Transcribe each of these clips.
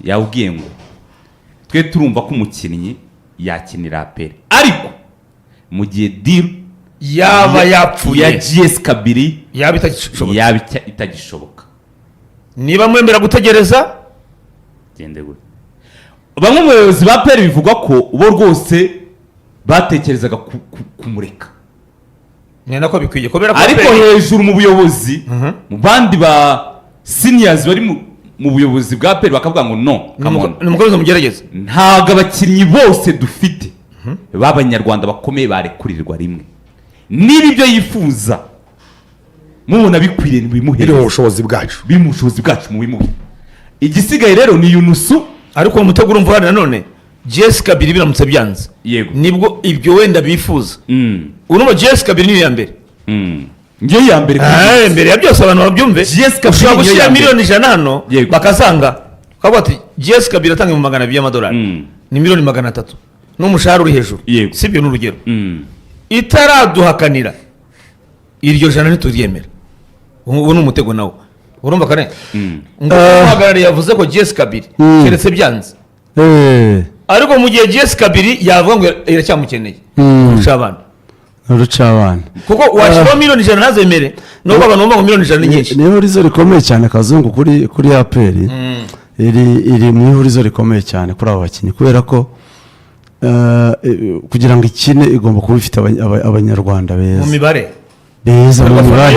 Yawubwiye ngo twe turumva ko umukinnyi yakinira APR, ariko mu gihe deal yaba yapfuye ya GS Kabylie yaba itagishoboka, yaba itagishoboka, niba mwemera gutegereza. Gende gute? Bamwe mu bayobozi ba APR bivugwa ko bo rwose batekerezaga kumureka. Ni nako bikwiye kubera ko ariko APR hejuru mu buyobozi, mu bandi ba seniors bari mu buyobozi bwa APR, bakavuga ngo no, come on. Nimukomeze mugerageze. Ntabwo abakinnyi bose dufite b'Abanyarwanda bakomeye barekurirwa rimwe. Niba ibyo yifuza mubona bikwiriye, biri mu ntibimuhe. bushobozi bwacu. Biri mu bushobozi bwacu, mubimuhe. Igisigaye rero ni Yunusu. Ariko uwo mutego urumva uhari nanone. GS Kabylie biramutse byanze, nibwo ibyo wenda bifuza. Urumva GS Kabylie niyo ya mbere. Ngiyo ya mbere. Mbere ya byose, abantu babyumve, GS Kabylie ushobora niyo gushyira ya mbere. miliyoni 100 hano, bakazanga bakavuga ati GS Kabylie atanga 200,000 y'amadolari, ni miliyoni 300 n'umushahara uri hejuru. Sibyo? Ni urugero. Itaraduhakanira iryo jana ntituryemera. Ubu ni umutego nawo, urumva kane ngo uhagarariye yavuze ko GS Kabylie keretse byanze, ariko mu gihe GS Kabylie yavuga ngo iracyamukeneye, kurusha abana. Uruca abana. Kuko washyiraho miliyoni 100 ntazemere, nubwo abantu bumva ngo miliyoni 100 ni nyinshi. Ni ihurizo rikomeye cyane, Kazungu, kuri APR. Iri mu ihurizo rikomeye cyane kuri abo bakinnyi, kubera ko kugira ngo ikine igomba kuba ifite Abanyarwanda mu beza mibare. Beza mu mibare.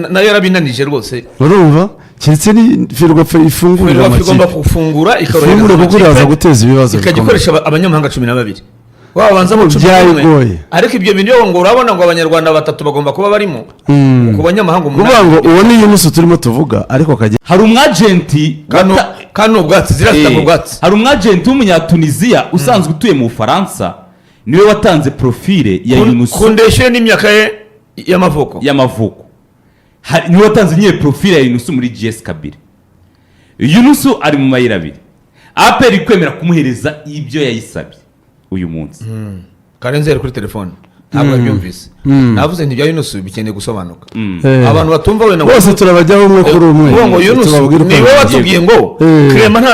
Nayo yarabinanije rwose. Urumva, keretse ni Ferwafa ifungurira Ferwafa igomba amakipe gufungura, ikorohereza ifungure, kuko amakipe, iraza guteza ibibazo ikajya bikomeye. ikoresha abanyamahanga 12, wabanzamo 11. Byayigoye. Ariko ibyo bintu iyo ngo urabona ngo Abanyarwanda batatu bagomba kuba barimo ku banyamahanga kuvuga umunani. Ngo uwo ni Yunusu turimo tuvuga, ariko akajya Hari umwagenti Kano kano ubwatsi zirasita mu bwatsi. Hari umwagenti w'Umunyatuniziya usanzwe utuye mu Bufaransa, niwe watanze profile ya Yunusu. Ku ndeshyo ye n'imyaka ye y'amavuko. Y'amavuko. Niwe watanze nyine profile ya Yunusu muri GS Kabylie. Yunusu ari mu mayira abiri: APR kwemera kumuhereza ibyo yayisabye uyu munsi. Karenzi yari kuri telefone, ntabwo yabyumvise. Navuze nti ibya Yunusu bikeneye gusobanuka. Abantu batumva wenda ngo Bose turabajyaho umwe kuri umwe. Kuvuga ngo Yunusu tubabwire uko ni wowe bimeze. watubwiye ngo Clement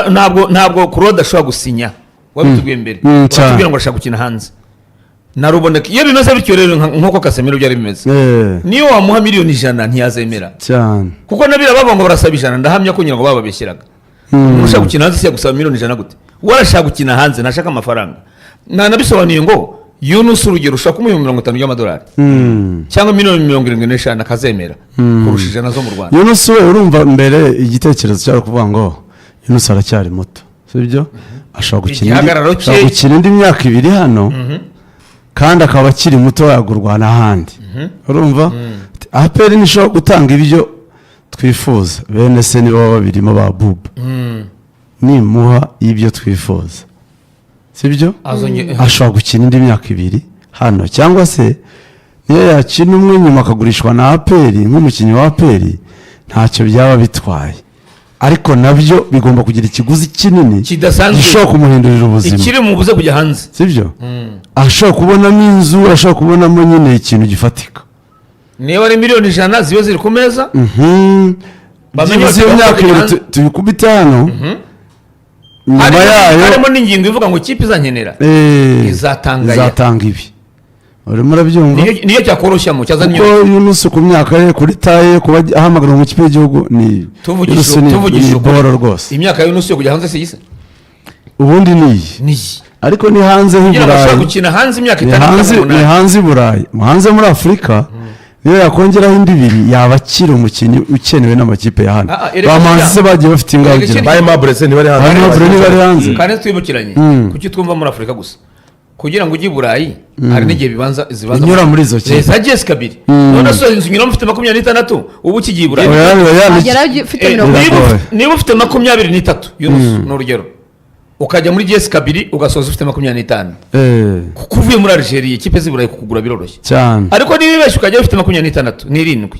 ntabwo Claude ashobora gusinya, wabitubwiye mbere. Cyane. Watubwira ngo ashaka gukina hanze na Ruboneka. Iyo bimeze bityo rero, nk'uko Casemiro byari bimeze, niyo wamuha miliyoni 100 ntiyazemera. Cyane. Kuko nabira bavuga ngo barasaba 100, ndahamya ko ngira ngo bababeshyeraga. Umuntu ushaka gukina hanze si yagusaba miliyoni 100 gute? We arashaka gukina hanze, ntashaka amafaranga. Nanabisobanuye ngo Yunus, urugero, ushaka kumuha 50 by'amadolari cyangwa miliyoni 75, akazemera kurusha 100 zo mu Rwanda. Yunusu we, urumva mbere igitekerezo cyari ukuvuga ngo Yunusu aracyari muto, sibyo? Ashobora gukina Igihagararo cye. Ashobora gukina indi myaka 2 hano, kandi akaba akiri muto, yagurwa n'ahandi. Urumva APR ntishobora gutanga ibyo twifuza, bene se nibo baba babirimo ba bubu. Nimuha ibyo twifuza, sibyo, ashobora gukina indi myaka 2 hano, cyangwa se niyo yakina umwe nyuma akagurishwa na APR nk'umukinnyi wa APR, ntacyo byaba bitwaye. Ariko nabyo bigomba kugira ikiguzi kinini kidasanzwe gishobora kumuhindurira ubuzima. Ikiri mu buze kujya hanze. Sibyo? Ashobora kubonamo inzu, ashobora kubonamo nyine ikintu gifatika. Niba ari miliyoni 100 ziba ziri ku meza, bamenye byibuze bati iyo myaka bakajya 2 hanze. Tuyikubite hano nyuma yayo. Harimo n'ingingo ivuga ngo ikipe izankenera izatanga aya. Izatanga ibi, urimo urabyumva? Niyo cyakoroshyamo cyazanye. Kuko Yunusu ku myaka ye, kuri taille, kuba ahamagara mu ikipe y'igihugu ni Yunusu tuvugishije ni ukuri. boro rwose. Imyaka ya Yunusu yo kujya hanze si iyise? Ubundi ni iyi. Niyi. Ariko ni hanze h'i kugira ngo ashobore Burayi. gukina hanze imyaka Ni 6 hanze cyangwa ni 8. Hanze i Burayi, hanze muri Afurika, niyo yakongeraho indi 2 yaba akiri umukinnyi ukenewe n'amakipe ya hano. Erega Ba Manzi se bagiye bafite erega ingaruka. Ba Aimable se ntibari hanze? Ba Aimable ntibari hanze. Kandi twibukiranye, kuki twumva muri Afurika gusa? Kugira ngo ujye i Burayi hari n'igihe bibanza zibanza Inyura muri izo kipe. za GS Kabylie. None se inzu unyuramo ufite 26, ubu ukigiye i Burayi? Oya, oya, Wagera ufite 30. Biragoye. Niba ufite 23, Yunus, ni urugero, ukajya muri GS Kabylie ugasoza ufite 25, kuko uvuye muri Algeria, ikipe z'i Burayi kukugura biroroshye. Cyane. Ariko niba wibeshye ukajya ufite 26 n'irindwi,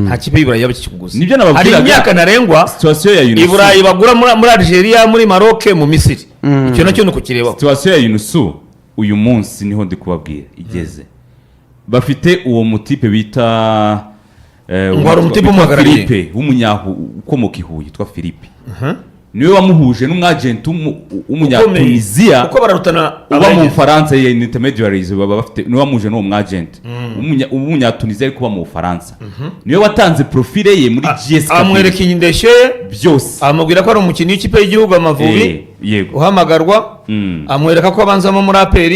nta kipe y'i Burayi yaba ikikuguza. Nibyo nababwiraga. Hari imyaka ntarengwa Situation ya i Burayi Yunusu bagura muri Algeria, muri Maroc, mu Misiri. Icyo nacyo ni ukukirebaho. Situation ya Yunusu uyu munsi niho ndi kubabwira igeze. Bafite uwo mutipe bita Ngo hari umutipe witwa umuhagarariye. Philippe w'umunyahu ukomoka i Huye, witwa Philippe. Niwe wamuhuje n'umwagenti w'umunyatuniziya Kuko bararutana. Uba mu Abaregezi. Bufaransa, ye intermediaries baba bafite. Niwe wamuhuje n'uwo mwagenti w'umunyatuniziya ariko uba mu Bufaransa, niwe watanze profile ye muri GS Amwereka indeshyo ye. Byose. Amubwira ko ari umukinnyi w'ikipe y'igihugu Amavubi Yego. uhamagarwa. Amwereka ko abanzamo muri APR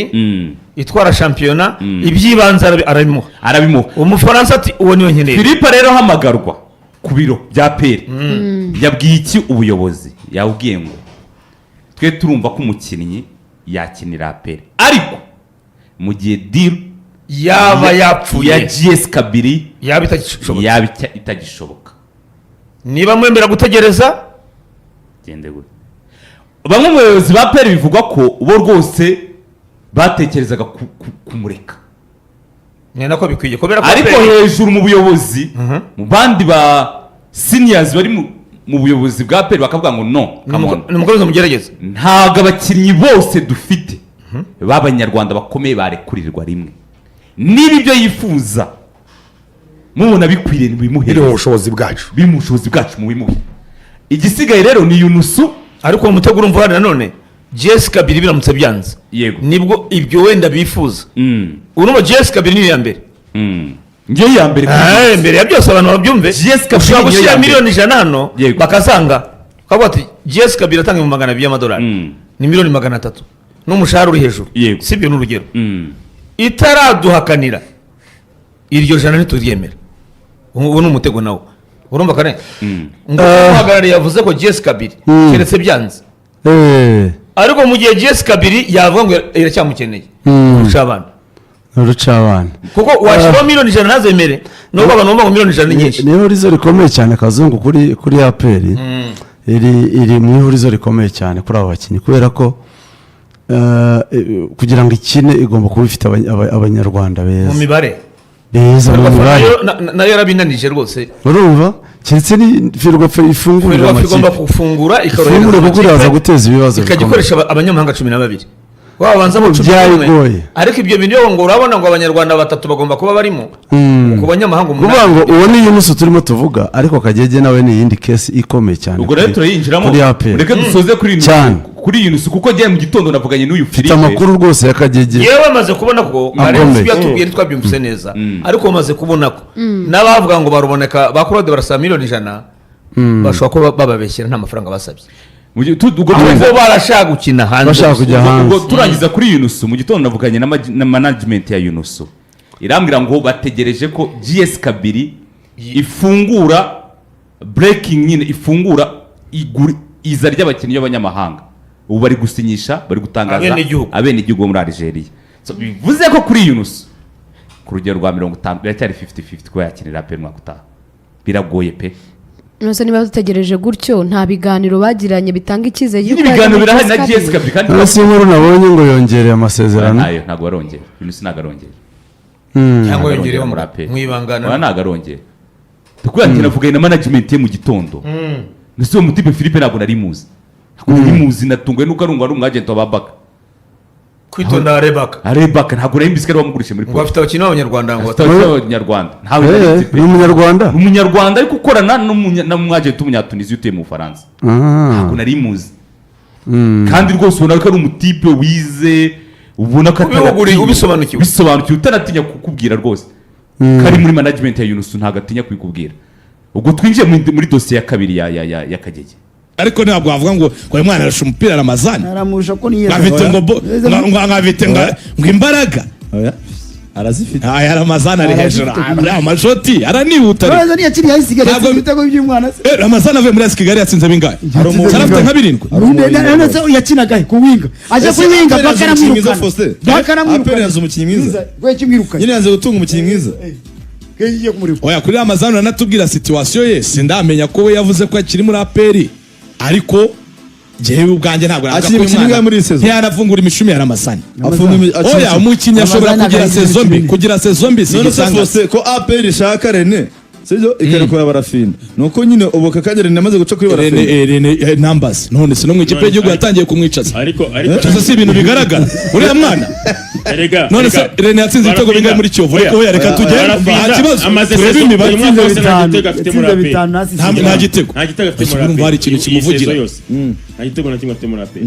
itwara shampiyona. Iby'ibanze arabimuha. Arabimuha. Umufaransa ati: "Uwo niwe nkeneye." Philippe rero ahamagarwa ku biro bya APR, yabwiye iki ubuyobozi? Yabwiye ngo: "Twe turumva ko umukinnyi yakinira APR, ariko mu gihe deal yaba yapfuye, ya GS Kabylie yaba itagishoboka, yaba itagishoboka." Niba mwemera gutegereza. Gende gute? Bamwe mu bayobozi ba APR bivugwa ko bo rwose batekerezaga kumureka. Ni nako bikwiye kubera ko Ariko APR hejuru mu buyobozi, mu bandi ba seniors bari mu buyobozi bwa APR, bakavuga ngo: "No, come on." Nimukomeze mugerageze. Ntabwo abakinnyi bose dufite b'abanyarwanda bakomeye barekurirwa rimwe. Niba ibyo yifuza mubona bikwiriye, Biri mu ntibimuhere. bushobozi bwacu. Biri mu bushobozi bwacu, mubimuhe. Igisigaye rero ni Yunusu. Ariko uwo mutego urumva uhari nanone. GS Kabylie biramutse byanze, nibwo ibyo wenda bifuza. Urumva GS Kabylie niyo ya mbere. Ngiyo ya mbere kuri Eh, mbere ya byose abantu babyumve. GS Kabylie Ushobora niyo gushyira ya mbere. miliyoni 100 hano, bakasanga ukavuga ati GS Kabylie atanga 200,000 y'amadolari, ni miliyoni 300 n'umushahara uri hejuru. Sibyo? Ni urugero. Itaraduhakanira iryo jana ntituryemera. Ubu ni umutego nawo, urumva kane ngo uhagarariye yavuze ko GS Kabylie keretse byanze, ariko mu gihe GS Kabylie yavuga ngo iracyamukeneye, kurusha abana. Uruca abana. Kuko washyiraho miliyoni 100 ntazemere, nubwo abantu bumva ngo miliyoni 100 ni nyinshi. Ni ihurizo rikomeye cyane, Kazungu, kuri APR. Iri mu ihurizo rikomeye cyane kuri abo bakinnyi, kubera ko kugira ngo ikine igomba kuba ifite abanyarwanda mu beza mibare. Beza mu mibare. Nayo yarabinanije rwose. Urumva, keretse ni Ferwafa ifungurira Ferwafa igomba amakipe. gufungura, ikorohereza Ifungure, kuko iraza amakipe, guteza ibibazo ikajya bikomeye. ikoresha abanyamahanga 12, wabanzamo 11. Byayigoye. Ariko ibyo bintu iyo ngo urabona ngo abanyarwanda batatu bagomba kuba barimo ku banyamahanga Kuvuga 8. ngo uwo ni Yunusu turimo tuvuga, ariko Kagege nawe ni iyindi case ikomeye cyane Ubwo rero turayinjiramo. kuri APR. Reka dusoze kuri Yunusu. Cyane. Kuri Yunusu, kuko njyewe mu gitondo navuganye n'uyu Mfite Philippe. amakuru rwose ya Kagege. Yewe, amaze kubona ko Akomeye. Arenze ibyo yatubwiye, ntitwabyumvise neza, ariko bamaze kubona ko n'abavuga ngo baruboneka ba Claude barasaba miliyoni 100 bashobora kuba bababeshyera, nta mafaranga basabye. Mu gihe ubwo Ahubwo barashaka gukina hanze. Bashaka kujya hanze. Ubwo turangiza kuri Yunusu, mu gitondo navuganye na management ya Yunusu, irambwira ngo bategereje ko GS Kabylie ifungura breaking nyine, ifungura iza ry'abakinnyi b'abanyamahanga. Ubu bari gusinyisha, bari gutangaza Abenegihugu. abenegihugu bo muri Algeria. So, bivuze ko kuri Yunusu, ku rugero rwa 50, biracyari 50-50 kuba yakinira pe umwaka utaha. Biragoye pe. Nose niba dutegereje gutyo, nta biganiro bagiranye bitanga icyizere Nyine y'uko ibiganiro yajya muri birahari na GS GS Kabylie? Kabylie kandi. None si inkuru nabonye ngo yongereye amasezerano? Ntayo, ntabwo arongera. Yunusu ntabwo arongera. Cyangwa yongereho muri APR. mu ibangana. Oya, ntabwo arongera. Tukubwira ati navuganye na management ye mu gitondo. Ndetse uwo mutipe Philippe ntabwo nari muzi, ntabwo nari muzi. Natunguwe nuko ari ngo ari umwagenti wa Babaka. Kwitonda Rebaka. Arebaka, ntabwo nari mbizi ko ari wamugurishe muri Ngo polisi. afite abakinnyi b'abanyarwanda ngo Afite abakinnyi b'abanyarwanda, ntawe nari nzi pe. Ni umunyarwanda. Ni umunyarwanda ariko ukorana n'umwagenti w'umunyatuniziya utuye mu Bufaransa. Ntabwo nari muzi. Kandi rwose ubona ko ari umutipe wize, ubona ko Ubihuguriye, atanatinya. ubisobanukiwe. Bisobanukiwe, utanatinya kukubwira rwose ko ari muri management ya Yunusu, ntabwo atinya kubikubwira. Ubwo twinjiye muri dosiye ya kabiri ya Kagege. Ariko ntabwo wavuga ngo uyu mwana arasha umupira Ramazani. Aramurusha ko niyeza. Nkafite ngo ngo nkafite ngo imbaraga. Oya, arazifite. Aya Ramazani ari hejuru. Arazifite. Ariya amashoti aranihuta ariko. Neza ntiyakiriye aho isigaye Ntabwo- yatsinze ibitego by'umwana se. Ramazani avuye muri AS Kigali yatsinze bingahe? Hari umu- Arafite nka birindwi. None se yakinaga he? Ku winga ajya Ese kuri winga. APR Baka yanze umukinnyi mwiza, aramwirukana. Faustin? Baka APR aramwirukana. yanze umukinnyi mwiza. We kimwirukanye. Nyine yanze gutunga umukinnyi mwiza. Kigiye kumurika. Oya, kuri Ramazani uranatubwira situation ye. Sindamenya ko we yavuze ko akiri muri APR, ariko njyewe ubwanjye ntabwo navuga Akiri ko uyu umukinnyi mwana muri iyi saison. ntiyanafungura imishumi ya Ramazani. Afunga akina Oya, umukinnyi ashobora Ramazani kugira akina saison mbi. imikino. Kugira saison mbi si None se igitangaza. Faustin, ko APR ishaka Rene? Sibyo, ikarekura Barafinda. Nuko nyine ubu aka kanya Rene amaze guca kuri Rene Barafinda. Rene numbers none se no mu ikipe None y'igihugu ariko- yatangiye kumwicaza. Ariko Cyose si ibintu bigaragara uriya mwana. Erega None se erega, Rene yatsinze ibitego Barafinda- bingahe muri Kiyovu? Oya, Oya, reka tugende, Barafinda nta kibazo, amaze turebe saison- imibare. uyu mwaka wose nta Bitanu, gitego afite muri yatsinze APR. bitanu, nasi Nta gitego. Nta gitego afite Ese muri urumva APR. hari ikintu Iyi kimuvugira? saison yose. Nta gitego na kimwe afite muri APR.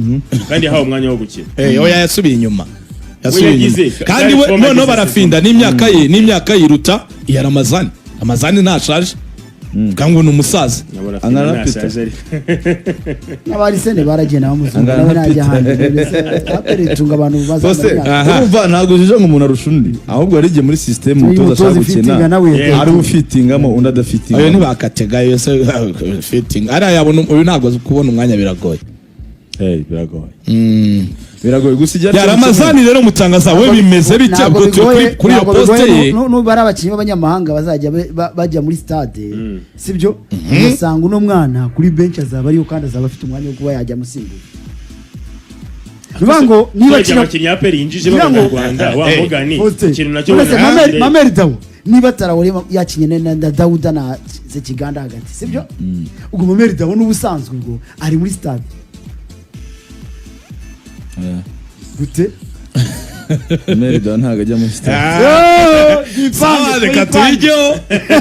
Kandi yahawe umwanya wo gukina. Oya, yasubiye inyuma, yasubiye We yagize- inyuma kandi we Form noneho yagize. Barafinda n'imyaka ye, n'imyaka yiruta iya Ramazani. Ramazani ntashaje kandi ngo ni umusaza. Na Barafinda Angana na ntashaje ariko. N'abarisene baragiye n'abamuzungu Angana nawe na najya Peter. ahandi APR itunga abantu Faustin, bazamara imyaka. Aha. urumva ntabwo ujije ngo umuntu arusha undi, ahubwo hari igihe muri system Uyu umutoza ashaka mutoza gukina ufitinga nawe Yeah. ari ufitingamo undi Oya, adafitingamo. ntibakategayo se fitting ariya yabona uyu ntabwo azi kubona umwanya, biragoye. Biragoye, biragoye gusa ijya Ya Ramazani rero, mutangaza we, bimeze bite? Ntabwo Ubwo turi bigoye- kuri iyo ntabwo poste bigoye, ye. nuba ari abakinnyi b'abanyamahanga bazajya bajya muri stade, sibyo, ugasanga uno mwana kuri bench azaba ariyo kandi azaba afite umwanya wo kuba yajya amusimbura. Ni ukuvuga ngo niba Urebye akina abakinnyi APR yinjije Kugira ngo- b'abanyarwanda, wa mugani, Faustin, ikintu nacyo none se ubona- Mameri Dawo niba Traoré yakinye na Dawuda na Sekiganda hagati, sibyo, ubwo Mameri Dawo n'ubusanzwe ubwo ari muri stade gute? Merida ntabwo ajya muri stade. Sawa, reka tuyijyeho,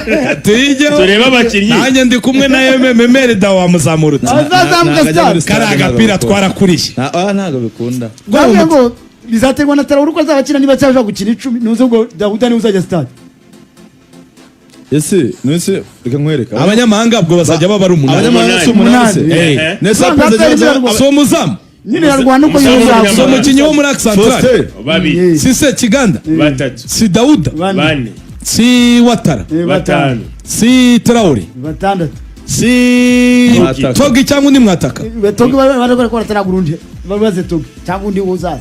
reka tuyijyeho. Turebe abakinnyi. Nanjye ndi kumwe na Memeri Dawo wamuzamurutse. Azazamuka Ntabwo ajya muri stade. stade, Kariya ntabwo gapira bikunda. twarakuriye. Ntabwo bikunda. Ndavuga ngo bizaterwa na Traoré uko azaba akina, niba cyashobora gukina 10 nuze ubwo Dawuda niwe uzajya stade. Ese nese reka nkwereka. Abanyamahanga ubwo bazajya baba ari umunani. Abanyamahanga si umunani se? Umunani. Eh. Nese Banga APR APR izajya- Si umuzamu, nyine yarwana uko Umuzamu yuzamuka. si umukinnyi wo muri Axe Central, Faustin, Babiri, si Sekiganda, batatu, si Dawuda, Bane, bane, si Watara, batanu, si Traoré, batandatu, si Mwataka. Togi cyangwa undi mwataka. Togi bari ko barataraga urundi baze Togi cyangwa undi uzaza.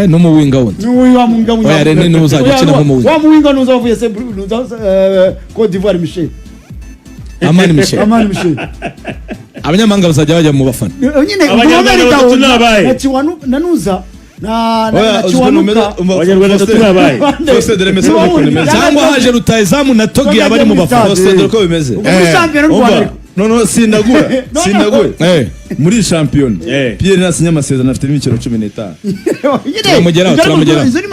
N'umuwinga wundi. N'uyu wa muwinga. Oya, Rene niwe uzajya ukina nk'umuwinga. Wa muwinga nuza wavuye se nuza Cote d'Ivoire, Michel. Amani Michel. Amani Michel. Abanyamahanga bazajya bajya mu bafana. Nyine Abanyarwanda Mameri batatu Dawo ni abahe? na Kiwanu na nuza na Oya, na uzi ukuntu Kiwanuka. umeze- umva, Abanyarwanda Faustin, batatu ni abahe? Faustin, dore meze ukuntu bimeze. Cyangwa haje rutayizamu na Togi yaba ari mu bafana. Faustin, dore uko bimeze. Ubwo muri shampiyona y'u Rwanda Umva, ariko. noneho sindagura, No, no. sindagura. Muri shampiyona Eh. Pierre nasinya amasezerano afite imikino 15. Nyine, Turamugeraho, ibyo ariko turamugeraho. izo ni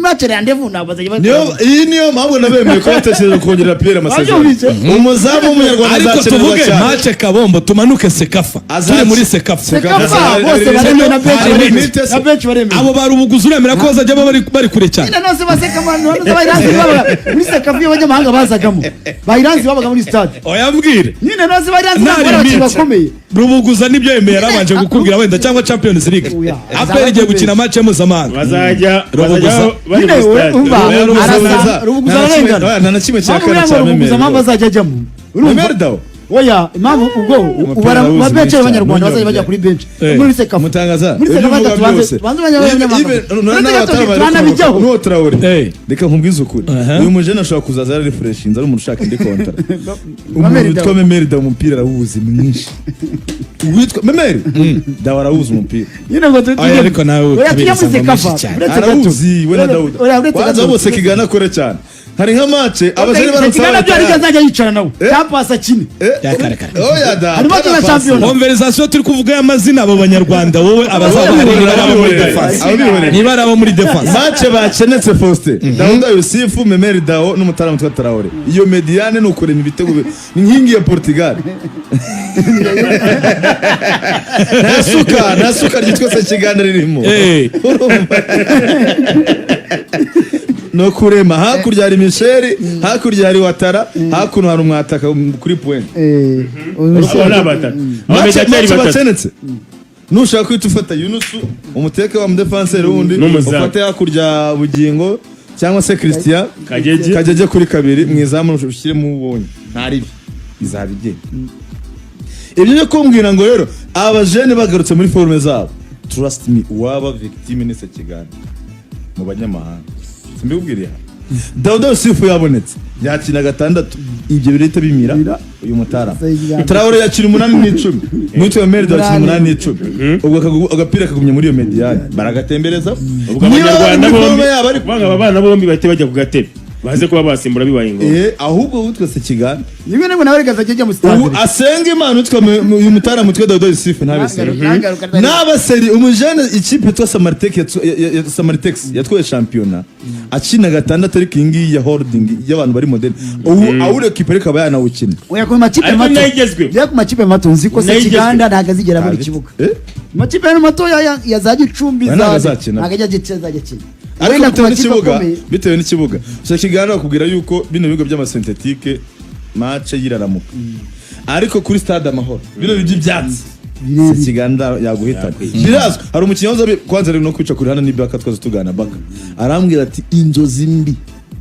match rendez-vous ntabwo bazajya Niyo bakora. iyi niyo mpamvu nabemeye ko batekereje kongerera Pierre amasezerano. Wabyumvise? Umuzamu w'umunyarwanda Ariko azakenerwa tuvuge cyane. match Kabombo, tumanuke CECAFA, turi muri CECAFA. CECAFA bose baremewe na bench Hari baremewe. limite se. Na bench baremewe. Abo barubuguzi uremera ko bazajya baba bari kure cyane? Nyine nose baseka manu nose bayiranzi babaga muri CECAFA iyo abanyamahanga bazagamo bayiranzi babaga muri stade. Oya, mbwire. Nyine nose bayiranzi Nta ntabwo ari abakinnyi limite. bakomeye. Rubuguza nibyo yemeye, yarabanje gukubwira wenda cyangwa Champions League. Oya. APR igiye gukina match mpuzamahanga. Bazajya Rubuguza. bazajya bari Nyine muri we stade. umva Oya, Rubuguza- arasa Rubuguza nta na kimwe- ararengana. oya, nta na kimwe cya Mpamvu kane uriya cya ngo Rubuguza Memeri. mpamvu azajya ajyamo. Urumva? Memeri Dawo. Oya, impamvu ubwo Umupira ubara arawuzi ba bench mwinshi cyane. b'abanyarwanda bazajya bajya kuri bench Eh. muri CECAFA. Mutangaza Muri ibyo CECAFA uvuga tubanze byose. tubanze abanyamahanga. Even- Turanabijyaho. n'uwo Traoré. Eh. Reka nkubwize ukuri, Aha. uyu mujene ashobora kuzaza yararefreshinze ari umuntu ushaka indi kontara. Umuntu Memeri witwa Dawo. Memeri Dawo umupira arawuzi mwinshi. Uwitwa Memeri Dawo arawuzi umupira. Nyine ngo Oya, ariko nawe Oya, tujya muri ukabiriza ngo CECAFA. menshi cyane. Uretse gato. Arawuzi we na Dawuda. Oya, uretse Kwanza gato. bose Kigana kure cyane, hari nka match abajene baramutse Kigana byo ariko baratara. azajya yicara nawe. Eh. Cyangwa akine. Ya, kare, kare. Oya da. Harimo na shampiyona. Conversation turi kuvuga y'amazina abo banyarwanda, wowe abazaba bahari niba ari abo muri defense, Ababihorera. niba ari abo muri defense. Match bakenetse, Faustin, Dawuda Yusufu, Memeri Dawo n'umutara witwa Traoré, iyo médiane ni ukurema ibitego ni inkingi ya Portugal. Nta suka ryitwa Sekiganda ririmo. Urumva? No kurema hakurya hari Michel, hakurya hari Watara, hakuno hari umwataka kuri point. Abo ni abatatu, abamediateri Match batatu. bakenetse, nushaka kwita ufata Yunusu umuteke wa mudefanseri wundi, N'umuzamu. ufate hakurya Bugingo cyangwa se Christian Kagege. Kagege kuri kabiri mu izamu, ushyiremo ubonye nta ribi izaba igenda. Ibyo byo kumbwira ngo rero abajene bagarutse muri forme zabo, trust me, uwaba victime ni Sekiganda mu banyamahanga simbibwiriye hano. Dawuda Yusufu yabonetse yakina gatandatu, ibyo birahita bimira uyu mutara. Sekiganda. Traore yakina 8 n'10, n'uwitwa Merida yakina 8 n'10, ubwo agapira kagumye muri iyo médiane baragatembereza. Ubwo Niba abanyarwanda bari muri bombi forme yabo ariko banga aba bana bombi bahite bajya ku gatebe. Baze kuba basimbura bibaye ngombwa. Ahubwo witwa Sekiganda Rimwe na rimwe nawe reka azajya ajya mu stade. Ubu asenga Imana witwa uyu mutara mutwe Dawidi Yusufu ntabeseri. N'abaseri umujene ikipe yitwa Samaritex Samaritex yatwaye shampiyona akina gatandatu, ariko iyi ngiyi ya holding y'abantu bari moderne ubu awurekipe ariko aba yanawukina. Oya, ku makipe Ariko mato. nayo igezweho. Njye ku makipe mato nzi ko Nayo igezweho. Sekiganda ntabwo azigera abura ikibuga. Eh? Amakipe yari mato ya za Gicumbi, Oya, ntabwo za azakina. ntabwo ajya azajya akina. Ariko Wenda ku bitewe makipe n'ikibuga, akomeye. bitewe n'ikibuga Sekiganda bakubwira yuko bino bigo by'ama synthétique match yiraramuka, ariko kuri Stade Amahoro bino by'ibyatsi Birebire. Sekiganda yaguhitana birazwi. Hari umukinnyi waza kwanza ari no kwica kuri hano ni Baka, twaza tugana Baka arambwira ati inzozi mbi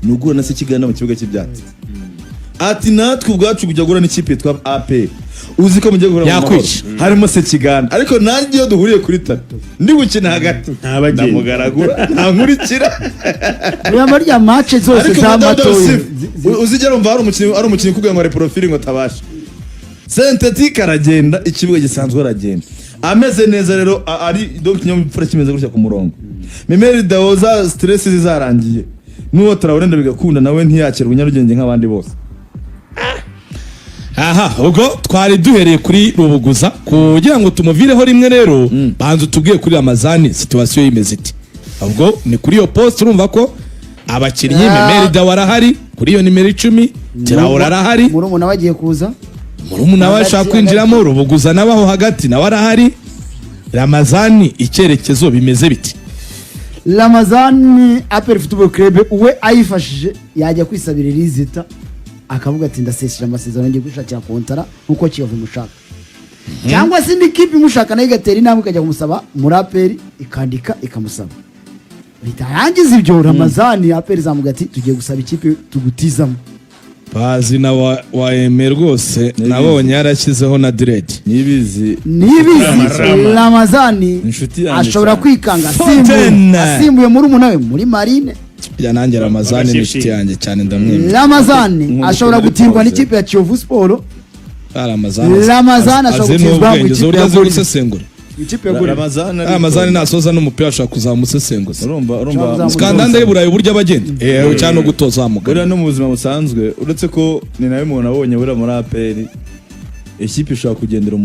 ni uguhura na Sekiganda mu kibuga cy'ibyatsi, ati natwe ubwacu kujya guhura n'ikipe yitwa APR uzi ko mugiye guhura mu Mahoro Yakwica. harimo Sekiganda, ariko nanjye iyo duhuriye kuri tapi ndi gukina hagati Ntabagenda. ndamugaragura ntankurikira. Oya, muri ya match zose Ariko za Dawidi matoya Yusufu, uzigera umva hari umukinnyi ukubwira ngo hari profile ngo tabasha synthétique aragenda, ikibuga gisanzwe aragenda ameze neza. Rero ari donc ikinyabupfura kimeze gutya ku murongo. Memeri Dao za stress zizarangiye n'uwo Traoré bigakunda nawe ntiyakirwa Nyarugenge nk'abandi bose. Aha ubwo twari duhereye kuri Rubuguza kugira ngo tumuvireho rimwe. Rero banza utubwiye kuri Ramazani situation imeze iti. Ubwo ni kuri iyo poste, urumva ko abakinnyi Memeri Dawa arahari kuri iyo nimero 10, Traoré arahari. Murumuna we agiye kuza. Murumuna we ashaka kwinjiramo, Rubuguza nawe aho hagati nawe arahari. Ramazani icyerekezo bimeze biti? Ramazani, APR Football Club we ayifashije yajya kwisabira irizita akavuga ati ndasesera amasezerano ngiye kwishakira kontara nkuko Kiyovu imushaka, cyangwa se indi kipe imushaka nayo igatera intambwe ikajya kumusaba muri APR, ikandika ikamusaba. Bitarangiza ibyo, Ramazani APR izamuga ati tugiye gusaba ikipe tugutizamo. Bazi na wa Eme rwose nabonye yarashyizeho na dread. Nibizi. Nibizi. Rama. Ramazani Inshuti yanjye ashobora cyane. kwikanga Fontaine. asimbuye murumuna we muri Marine. Ya nanjye Ramazani ni inshuti yanjye cyane, ndamwemera. Ramazani Nkunda ashobora ukuntu gutirwa ari n'ikipe ya Kiyovu Sport. Ah, Ramazani Ramazani ashobora azi gutizwa mu n'ubwenge ikipe uburyo ya azi Gorilla. gusesengura. Ikipe ya Gorilla. Ramazani Ramazani nasoza n'umupira ashobora kuzamusesenguza. Urumva. Ushobora Skandanda y'Iburayi uburyo abagenda cyangwa no gutoza wa Buriya mugani. no mu buzima busanzwe, uretse ko ni nawe umuntu abonye buriya muri APR ikipe ishobora kugendera.